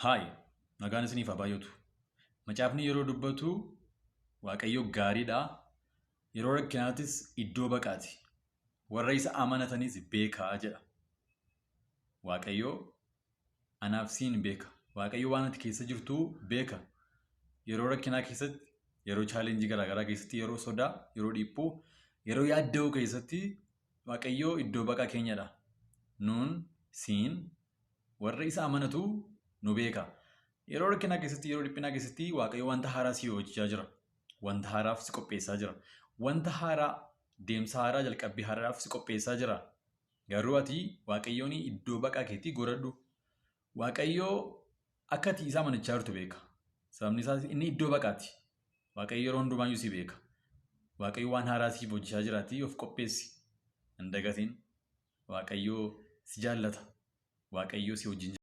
Haay, nagaan isiniif haa baay'atu. Macaafni yeroo dubbatu Waaqayyo gaariidha. Yeroo rakkinaattis iddoo baqaati. Warra isa amanatanis beekaa jedha. Waaqayyo anaaf siin beeka. Waaqayyo waan ati keessa jirtu beeka. Yeroo rakkinaa keessatti, yeroo chaalenjii garaagaraa keessatti, yeroo sodaa, yeroo dhiphuu, yeroo yaadda'uu keessatti Waaqayyo iddoo baqaa keenyadha. Nuun, siin, warra isa amanatu nu beeka. Yeroo rakkinaa keessatti, yeroo dhiphinaa keessatti Waaqayyo wanta haaraa si hojjechaa jira. Wanta haaraaf si qopheessaa jira. Wanta haaraa, deemsa haaraa, jalqabbii haaraadhaaf si qopheessaa jira. Garuu ati Waaqayyoon iddoo baqaa keetii godhadhu. Waaqayyo akka ati isa amanachaa jirtu beeka. Sababni isaas inni iddoo baqaati. Waaqayyo yeroo hundumaayyuu si beeka. Waaqayyo waan haaraa siif hojjechaa jiraatii of qopheessi. Hin dagatin. Waaqayyo si jaallata. Waaqayyo si wajjin jira.